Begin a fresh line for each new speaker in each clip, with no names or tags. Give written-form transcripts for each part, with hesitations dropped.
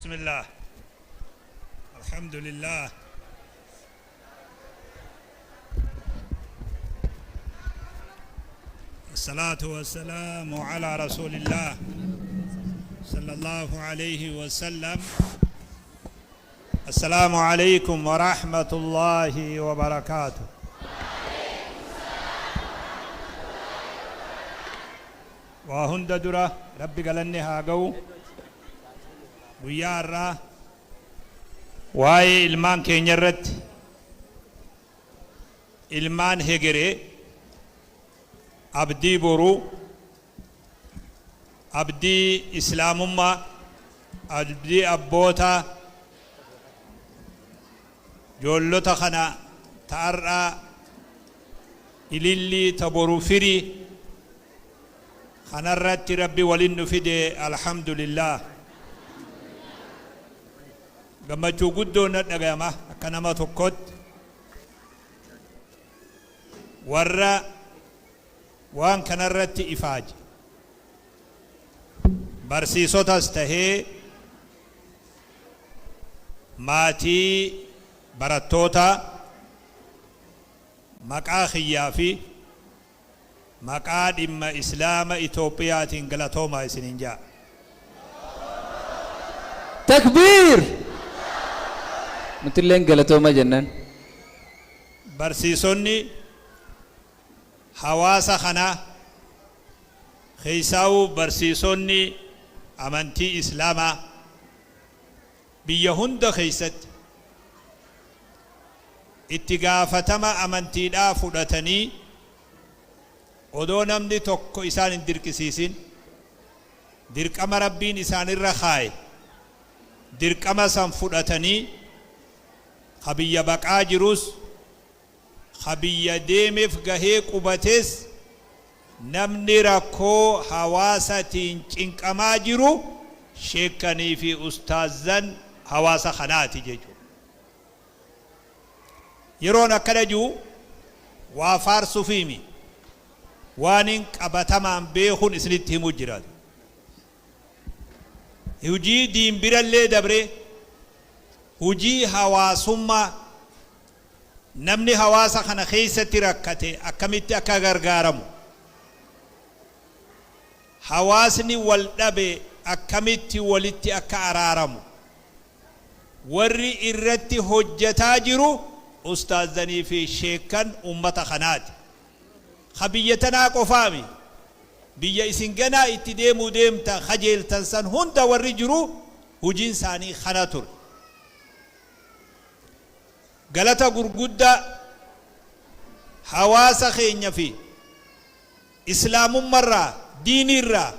بسم الله الحمد لله الصلاة والسلام على رسول الله صلى الله عليه وسلم السلام عليكم ورحمة الله وبركاته Waa hunda dura Rabbi galanni haa ga'u. Guyyaa har'aa waa'ee ilmaan keenya irratti ilmaan hegeree abdii boruu abdii islaamummaa abdii abbootaa joollota kana ta har'aa ilillii ta boru firii Kanarratti Rabbi walin nu fide alhamdulillah. Gammachuu guddoon na dhagayama akka nama tokkotti. Warra waan kanarratti ifaaje barsiisotas tahee maatii barattootaa maqaa kiyyaa fi Maqaa dhimma Islaama Itoophiyaatiin galatoomaa isiniin ja'a.
Takbiir! Nutilleen galatooma jennaan.
Barsiisonni hawaasa kanaa, keessaawuu barsiisonni amantii Islaamaa biyya hunda keessatti itti gaafatama amantiidhaa fudhatanii odoo namni tokko isaan hin dirqisiisin dirqama Rabbiin isaanirra kaaye dirqama san fudhatanii ka biyya baqaa jirus ka biyya deemef gahee qubates namni rakkoo hawaasatiin cinqamaa jiru sheekkanii fi ustaazzan hawaasa kanaati jechuudha. Yeroon akkana ji'u waa faarsufiimi waanin qabatamaan beekun isinitti himu jira. Hujii diin birallee dabree hujii hawaasummaa namni hawaasa kana keessatti rakkate akkamitti akka gargaaramu, hawaasni wal dhabe akkamitti walitti akka araaramu warri irratti hojjataa jiru ustaazzanii fi sheekkan ummata kanaati. Ka biyya tanaa qofaami biyya isin ganaa itti deemuu deemta kajeeltan san hunda warri jiru hujiin isaanii kana ture. Galata gurguddaa hawaasa keenya fi Islaamummarraa, diiniirraa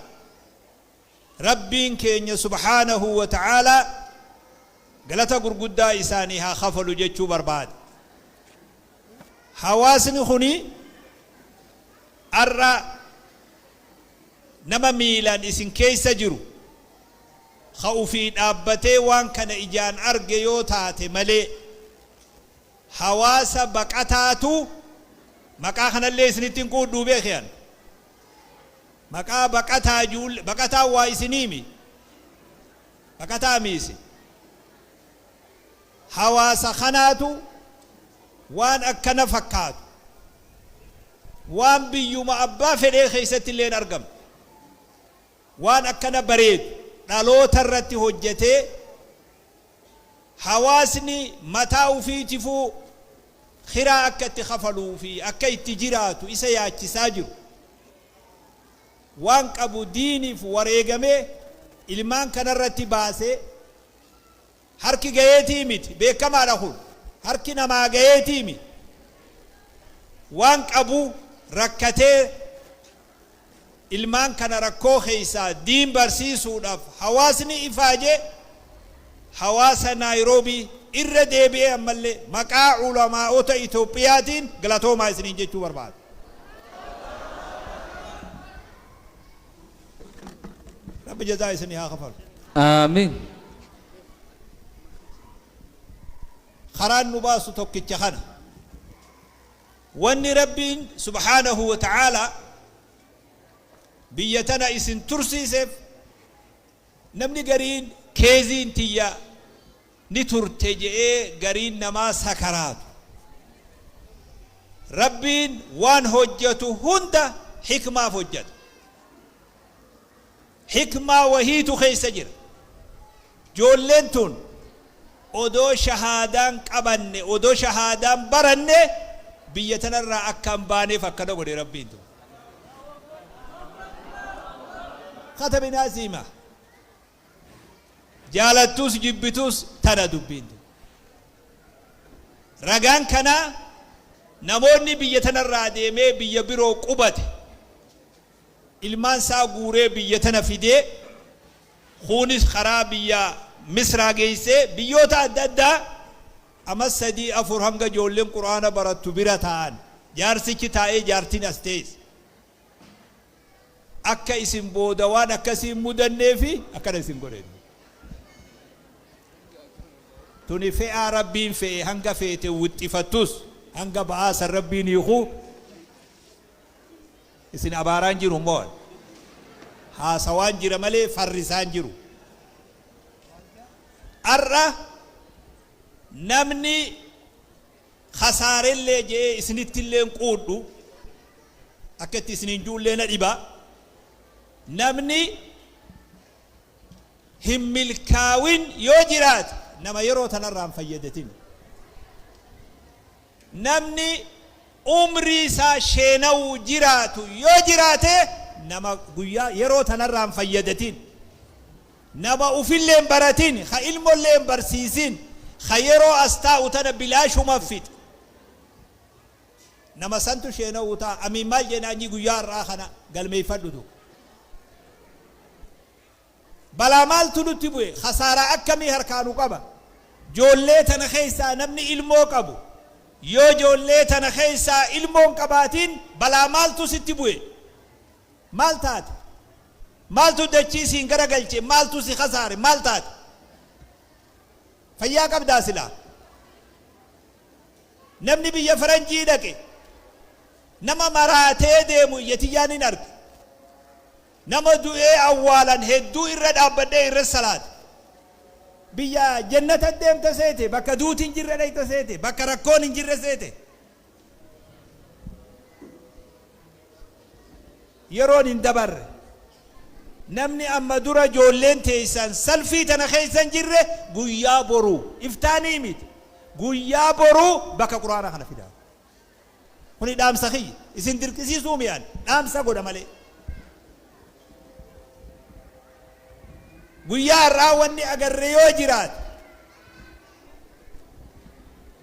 Rabbiin keenya subhaanahu wa ta'aalaa galata gurguddaa isaanii haa kafalu jechuu barbaada. Hawaasni kuni har'a nama miilaan isin keessa jiru ka ufii dhaabbatee waan kana ijaan arge yoo taate malee hawaasa baqataatu maqaa kanallee isinitti hin quudhuu beeki an. Maqaa baqataa juulle baqataan waa isiniimi baqataa mi isin. Hawaasa kanaatu waan akkana fakkaatu waan biyyuma abbaa fedhee keessatti illee hin argamne. Waan akkana bareedu dhaloota irratti hojjetee hawaasni mataa ufiitifuu kiraa akka itti kafaluu fi akka itti jiraatu isa yaachisaa jiru waan qabu diiniif wareegamee ilmaan kanarratti baasee harki gaheetii miti beekamaadha kun harki namaa gaheetii miti waan qabu rakkatee Ilmaan kana rakkoo keessaa diin barsiisuudhaaf hawaasni ifaaje hawaasa Naayiroobii irra deebi'ee ammallee maqaa ulamaa'ota Itoophiyaatiin galatoomaa isiniin jechuu barbaada. Rabbi jazaa isinii haa kafalu.
Aamiin.
Karaan nu baasu tokkicha kana. Wanni Rabbiin subhaanahu wa ta'aalaa biyya tana isin tursiiseef namni gariin Keeziin tiyya ni turte je'ee gariin namaa sakaraatu. Rabbiin waan hojjatu hunda hikmaaf hojjata. Hikmaa wahiitu keessa jira. Joolleen tun odoo shahaadaan qabanne, odoo shahaadaan baranne biyya tanarraa akka hin baaneef akkana godhe Rabbiin tun. Katabinaa siima. Jaalattus jibbitus tana dubbiin tun. Ragaan kanaa namoonni biyya tanarraa deemee biyya biroo qubate ilmaan isaa guuree biyya tana fidee kuunis karaa biyya Misraa geessee biyyoota adda addaa ama 3 4 hanga ijoolleen Qur'aana barattu bira taa'an jaarsichi taa'ee jaartiin as teesse. Akka isin booda waan akkasii hin mudanneefi akkana isin godhe. Tuni fe'aa Rabbiin fe'e hanga feete wixxifattus hanga ba'aa san Rabbiin hiiku isin abaaraan jiru immoo haasawaan jira malee farrisaan jiru. Ar'a namni Khasaarellee je'ee isinittillee hin quudhu, akka itti isiniin ju'ullee na dhiba, namni hin milkaawin yoo jiraate nama yeroo tanarraa hin fayyadatin. Namni umrii isaa sheenawuu jiraatu yoo jiraate nama guyyaa yeroo tanarraa hin fayyadatin. Nama ufillee hin baratin, ka ilmollee hin barsiisin, ka yeroo as taa'u tana bilaashuma fixe. Nama santu sheenawuu ta'a. Amiin maal jeenaanyii guyyaa har'aa kana galmeeffadhu tu. Balaa maaltu nutti bu'e? Khasaaraa akkamii harkaa nu qaba? Joollee tana keessaa namni ilmoo qabu yoo joollee tana keessaa ilmoo hin qabaatin balaa maaltu sitti bu'e? Maal taate? Maaltu dachii siin garagalche? Maaltu si khasaare? Maal taate? Fayyaa qabdaa silaa? Namni biyya faranjii dhaqe nama maraatee deemu ija tiyyaan hin arge. Nama du'ee awwaalan hedduu irra dhaabbadhee irra salaate. Biyya jannata deemta seete, bakka duuti hin jirre dhayta seete, bakka rakkoon hin jirre seete. Yeroon hin dabarre. Namni amma dura joolleen teessan salfii tana keessa hin jirre guyyaa boruu iftaanii miti guyyaa boruu bakka qur'aana kana fidaa. Kuni dhaamsa kiyya. Isin dirqisiisuu mi ani dhaamsa godha malee. Guyyaa har'aa wanni agarre yoo jiraate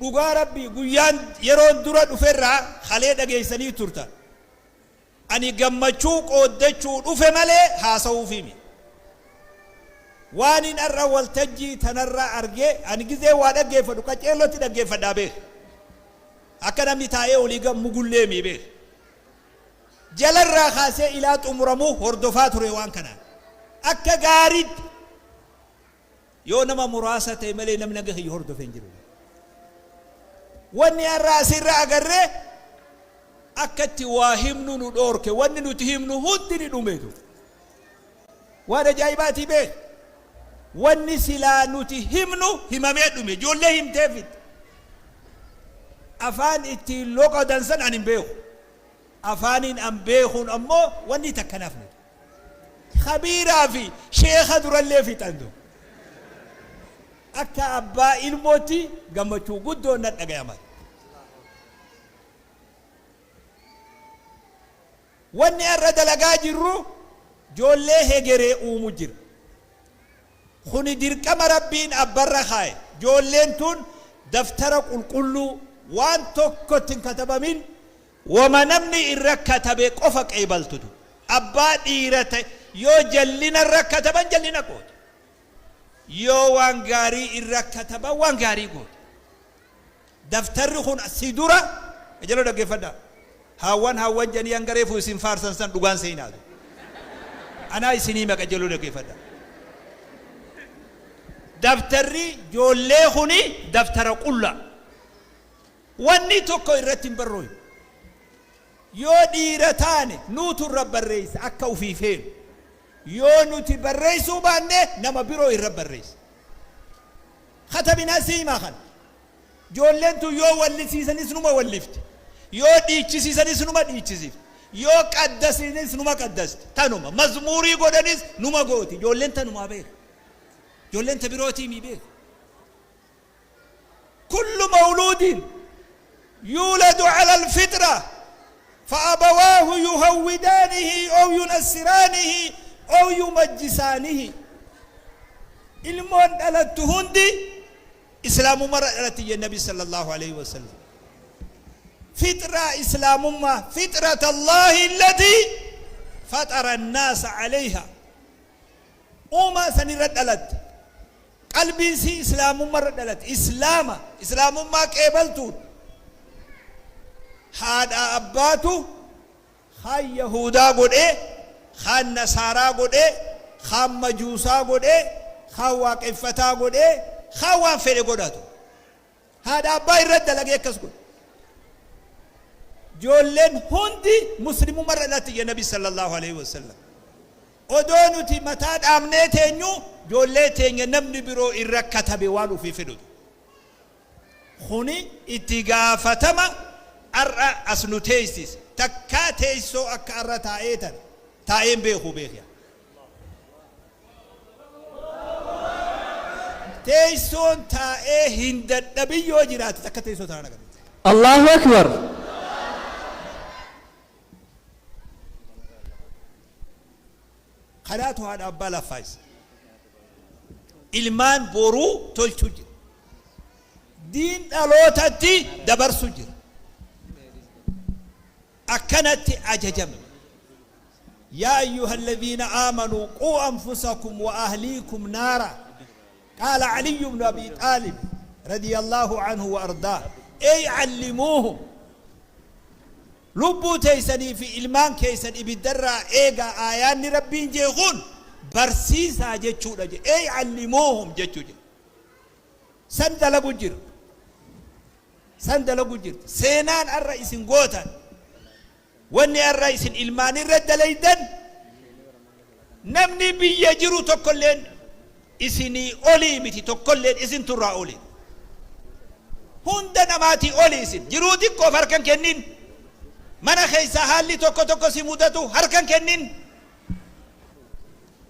Dhugaa Rabbii guyyaan yeroon dura dhuferraa kalee dhageessanii turtan. Ani gammachuu qooddachuu dhufe malee haasawuufii miti. Waanin har'a waltajjii tanarra arge ani gizee waa dhaggeeffadhu qaceellotti dhaggeeffadhaa beeki. Akka namni taa'ee olii gad mugullee mii beeki. Jalarraa kaasee ilaa xumuramuu hordofaa ture waan kanaan. Akka gaariitti Yoo nama muraasa ta'e malee namni hanga kiyya hordofe hin jiru. Wanni har'a asirra agarre akka itti waa himnu nu dhoorke. Wanni nuti himnu hundi ni dhumeetu. Waan ajaa'ibaatii beek. Wanni silaa nuti himnu himamee dhume. Ijoollee himtee fixxe. Afaan ittiin loqodan san ani hin beeku. Afaaniin an beekuun ammoo wanni takka hin hafne. Khabiiraa fi sheekha durallee fixan du. Akka abbaa ilmootti gammachuu guddoon na dhagayama. Wanni har'a dalagaa jirru joollee hegeree uumu jira. Kuni dirqama Rabbiin abbarra kaaye. Joolleen tun daftara qulqulluu waan tokkotti hin katabamin Woma namni irra katabe qofa qeebaltutu. Abbaa dhiira ta'e yoo jallina irra kataban jallina goota. Yoo waan gaarii irra kataban waan gaarii goota. Daftarri kun si dura qajeeloo dhaggeeffadhaa. Haawwan haawwan jedhanii hanga reefu isin faarsan san dhugaan seenaatu. Anaa isinii hima qajeeloo dhaggeeffadhaa. Daftarri joollee kuni daftara qullaa. Wanni tokko irratti hin barrooyne. Yoo dhiira taane nuutu irra barreeysa akka ufii feenu. Yoo nuti barreessuu baanne nama biroo irra barreessa. Katabinaa si himaa kana. Ijoolleen tun yoo wallisiisanis numa wallifti. Yoo dhiichisiisanis numa dhiichisifti. Yoo qaddasiisanis numa qaddasti. Tanuma. Mazmuurii godhanis numa gooti. Ijoolleen tanumaa beeka. Ijoolleen ta birootii mii beeka. Kullu mawluudin yuuladu ala alfixra fa'abawaahu yuhawwidaanihi ow yunassiraanihi ow yumajjisaanihi. Ilmoon dhalattu hundi Islaamummarra dhalatti jedhe Nabi sallallahu aleyhi wa sallam. Fixraa Islaamummaa, fixrata Allaahi allatii faxara annaasa aleyha. Uumaa sanirra dhalatte. Qalbiin isii Islaamummarra dhalatte. Islaama, Islaamummaa qeebaltuudha. Haadhaa abbaatu Kaan Yahuudaa godhee, kaan Nasaaraa godhee, kaan Majuusaa godhee, kaan Waaqeffataa godhee, kaan waan fedhe godhatu. Haadha abbaa irra dalagee akkas godhe. Ijoolleen hundi muslimumarra dhalatti jedhe Nabi sallallahu alaihi wasallam. Odoo nuti mataa dhaabnee teenyu ijoollee teenya namni biroo irra katabe waan ofii fedhutu. Kuni itti gaafatama ar'a as nu teessise. Takkaa teessoo akka ar'a taa'ee tana taa'ee hin beeku beeki. Teessoon taa'ee hin dadhabin yoo jiraate takka teessoo tanaan agarra.
Allahu Akbar.
Kanaatu haadha abbaa laffaayisa. Ilmaan boruu tolchuu jira. Diin dhalootatti dabarsu jira. Akkanatti ajajamne. Yaa ayyuhalladhiina aamanuu quu anfusakum wa ahliikum naara. Qaala Aliyyu bnu Abii Xaalib radiyallaahu anhu wa ardaah ey callimuuhum Lubbuu teeysanii fi ilmaan keeysan ibiddarraa eegaa aayaanni Rabbiin jee kun barsiisaa jechuudha je ey callimuuhum jechuu jira. San dalagu jira. San dalagu jirti. Seenaan arra isin gootan wanni arra isin ilmaanirra dalaydan namni biyya jiru tokkolleen isinii olii miti tokkolleen isintu irraa oli. Hunda namaatii oli isin. Jiruu xiqqoof harka hin kennin. Mana keessaa haalli tokko tokko si mudatu harka hin kennin.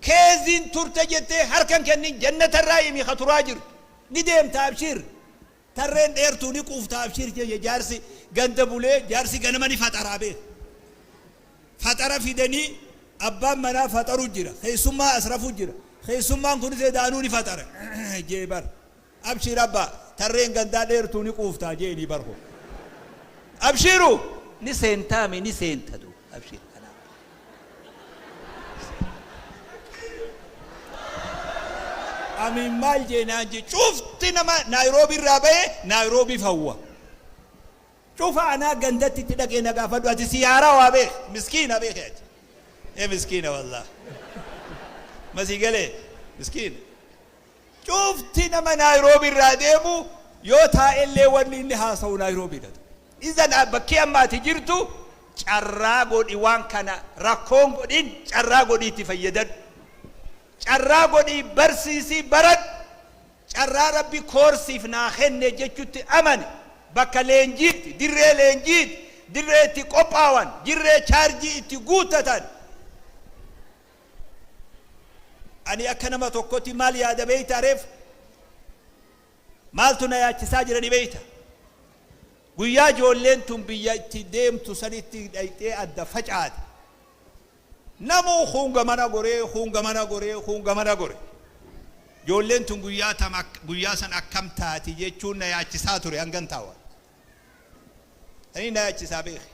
Keeziin turte jettee harka hin kennin. Jannatarraa himi ka turaa jirtu. Ni deemta abshiir. Tarreen dheertuu ni quufta abshiir jeye jaarsi ganda bulee jaarsi ganama ni faxaraa beek. Faxara fidanii abbaan manaa faxaru jira. Keessummaa as rafu jira. Keessummaan kunis edaanuu ni faxara jee bar. Abshiir abbaa tarreen gandaa dheertuu ni quuftaa jeeni bar hoo. Abshiiru ni seentaami ni seenta du abshiir kanaaf. Amiin maal jee naan jee cufti nama Naayiroobii irraa bahe Naayiroobiif hawwa. Cufa anaa gandatti itti dhaqee na gaafadhu ati si haarawaa beek miskiina beeke ati. Ee miskiina wallah. Masii galee miskiina. Cufti nama Naayiroobii irraa deemu yoo taa'ellee wanni inni haasa'u Naayiroobiidha. Izan bakkii amma ati jirtu carraa godhi waan kana rakkoon godhin carraa godhii itti fayyadadhu. Carraa godhii barsiisii baradhu. Carraa Rabbi koorsiif naa kenne jechutti amani. Bakka leenjiiti, dirree leenjiiti, dirree itti qophaawan, dirree chaarjii itti guuttatan. Ani akka nama tokkotti maal yaada beeytaa reef? Maaltu na yaachisaa jira ni beeyta? Guyyaa ijoolleen tun biyya itti deemtu sanitti dhayxee adda facaate. Namuu kuun gamana goree, kuun gamana goree, kuun gamana gore. Ijoolleen tun guyyaa tam guyyaa san akkam taati jechuun na yaachisaa ture hangan taawa. Sanii na yaachisaa beeki.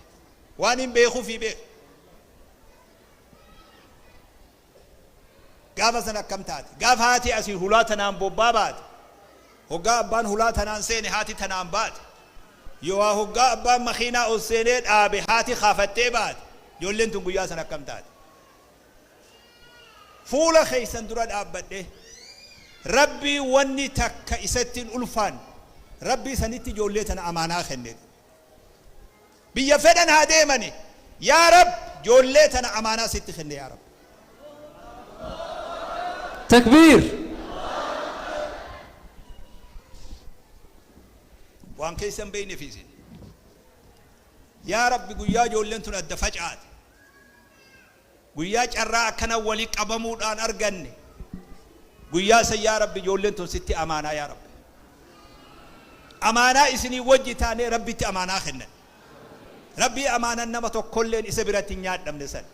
Waan hin beekuufii beeki. Gaafa san akkam taate? Gaafa haati asii hulaa tanaan bobbaa baate, hoggaa abbaan hulaa tanaan seene haati tanaan baate, yooaa hoggaa abbaan makiinaa ol seenee dhaabe haati kaafattee baate, ijoolleen tun guyyaa san akkam taate? Fuula keessan dura dhaabbadhee, Rabbii wanni takka isatti hin ulfaanne, Rabbii sanitti ijoollee tana amaanaa kenne. Biyya fedhan haa deemani. Yaa Rabb joollee tana amaanaa sitti kenne yaa Rabb.
Takbiir.
Waan keessa hin beeyne fi isin. Yaa Rabbi, guyyaa ijoolleen tun adda facaate, guyyaa carraa akkana walii qabamuudhaan arganne, guyyaa san, yaa Rabbi, ijoolleen tun sitti amaanaa. Yaa Rabbi, amaanaa isinii wajji taanee Rabbitti amaanaa kennan. Rabbii amaanan nama tokkolleen isa biratti hin nyaadhamne san.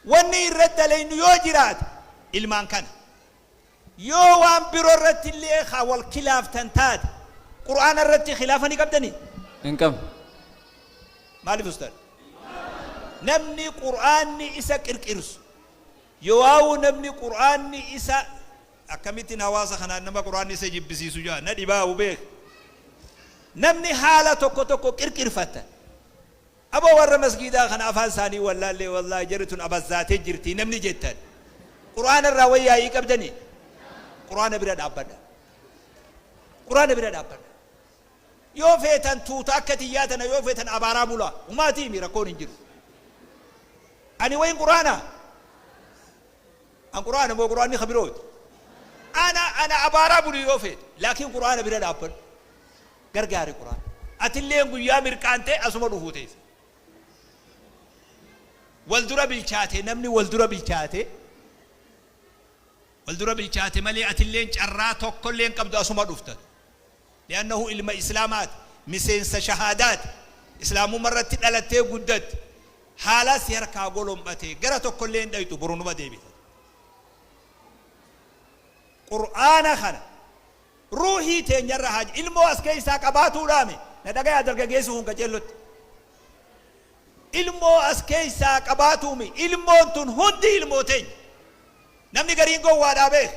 Wanni irratti dalaynu yoo jiraate ilmaan kana. Yoo waan biroo irratti illee haa wal kilaaftan taate, Qur'aana irratti khilaafa ni qabdanii?
Hin qabnu.
Maaliif, ustaad? Namni Qur'aanni isa qirqirsu yoo namni Qur'aanni isa akkamittiin hawaasa kanaan nama Qur'aanni isa jibbisiisu jaa na dhibaa'u beek. Namni haala tokko tokko qirqirfatan, aboo warra masgiidaa kana afaan isaanii wallaallee, wallaahi jarri tun abazzaatee jirti namni jettan, Qur'aana irraa wayyaa'ii qabdanii? Qur'aana bira dhaabbadha, Qur'aana bira dhaabbadha. Yoo feetan tuuta akka tiyyaa tana, yoo feetan abaaraa bulaa, humaatii mi rakkoon hin jiru. Ani wayin Qur'aana, an Qur'aana moo Qur'aanni ka birooti? Ana abaaraa buli yoo feete, laakiin Qur'aana bira dhaabbadhu, gargaari Qur'aana. Atilleen guyyaa mirqaantee asuma dhufuu teessa. Wal dura bilchaate, namni wal dura bilchaate, wal dura bilchaate malee atilleen carraa tokkolleen qabdu, asuma dhuftan. Li'annahu ilma Islaamaati, miseensa shahaadaati, Islaamummaa irratti dhalattee guddatte. Haala si harkaa golom'ate gara tokkollee hin dhayxu, borunuma deebita. Qur'aana kana ruuhii teenyarra haa ilmoo as keessaa qabaatuudhaami. Na dhagayaa, dargaggeessi kun qaceellotti ilmoo as keessaa qabaatuumi. Ilmoon tun hundi ilmoo teenya. Namni gariin gowwaadhaa beek,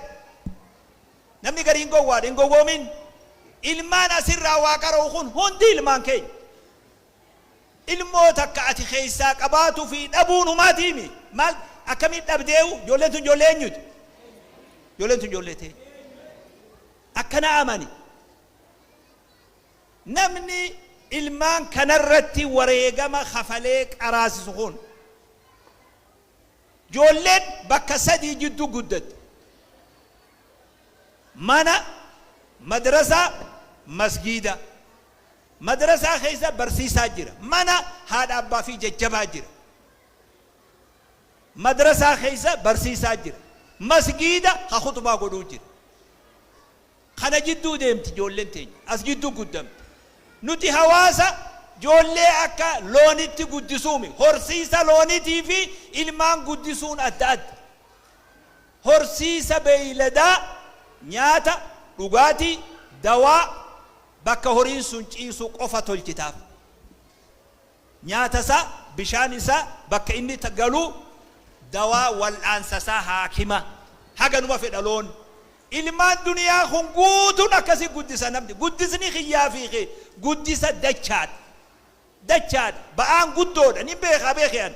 namni gariin gowwaadha. Hin gowwoomin. Ilmaan asirraa waa qara'u kun hundi ilmaan keenya. Ilmoo takka ati keessaa qabaatuu fi dhabuun humaatiimi. Maal akkamiin dhabdeewu? Ijoolleen tun ijoollee eenyuti? Ijoolleen tun ijoollee teenya. Akkana amani. Namni ilmaan kanarratti wareegama kafalee qaraasisu kun, ijoolleen bakka sadii jidduu guddatte: mana, madrasaa, masgiida. Madrasaa keessa barsiisaa jira, mana haadha abbaa fi jajjabaa jira, madrasaa keessa barsiisaa jira, masgiida ha khutbaa godhuu jira. Kana jidduu deemti ijoolleen teenya, as jidduu guddamte. Nuti hawaasa ijoollee akka loonitti guddisuumi. Horsiisa loonitii fi ilmaan guddisuun adda adda. Horsiisa beeyladaa nyaata, dhugaatii, dawaa, bakka horiin sun ciisu qofa tolchitaaf. Nyaata isaa, bishaan isaa, bakka inni galu, dawaa wal'aansa isaa, haakima haganuma fedha loon. Ilmaan duniyaa kun guutuun akkasi guddisa namni. Guddisni kiyyaa fi kee guddisa dachaadha, dachaadha. Ba'aan guddoodha, ni beekaa beekee.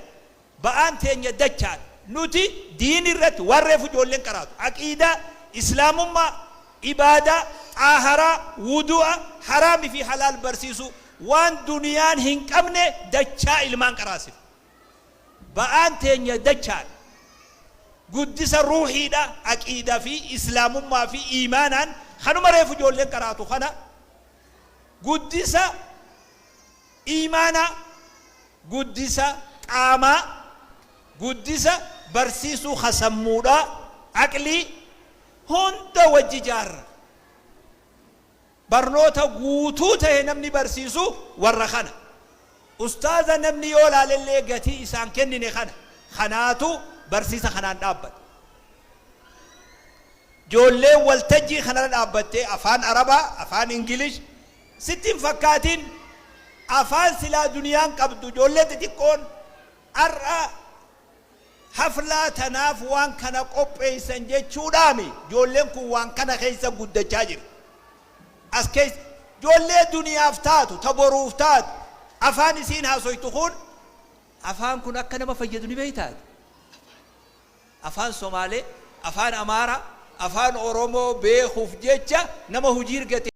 Ba'aan teenya dachaadha. Nuti diin irratti waan reefu ijoolleen qaraatu, aqiidaa Islaamummaa, ibaadaa, xaaharaa, wudu'a, haraami fi halaal barsiisu, waan duniyaan hin qabne dachaa ilmaan qaraasif. Ba'aan teenya dachaadha. Guddisa ruuhiidha, aqiidaa fi Islaamummaa fi iimaanaan kanuma reefu ijoolleen qaraatu kana. Guddisa iimaanaa, guddisa qaamaa, guddisa barsiisuu kasammuudha, aqlii hunda wajji jaarra. Barnoota guutuu ta'e namni barsiisu warra kana. Ustaaza namni yoo laalellee gatii isaan kennine kana kanaatu barsiisa kanaan dhaabbata. Ijoolleen waltajjii kanarra dhaabbattee afaan Arabaa, afaan Ingilish sitti hin fakkaatin. Afaan silaa duniyaan qabdu, ijoollee xixiqqoon har'a haflaa tanaaf waan kana qopheessan jechuudhaami. Ijoolleen kun waan kana keessa guddachaa jira. As keessa ijoollee duniyaaf taatu, ta boruuf taatu. Afaan isiin haasoytu kun, afaan kun akka nama fayyadu ni beeytaati. Afaan Somaalee, afaan Amaaraa, afaan Oromoo beekuuf jecha nama hujii argate.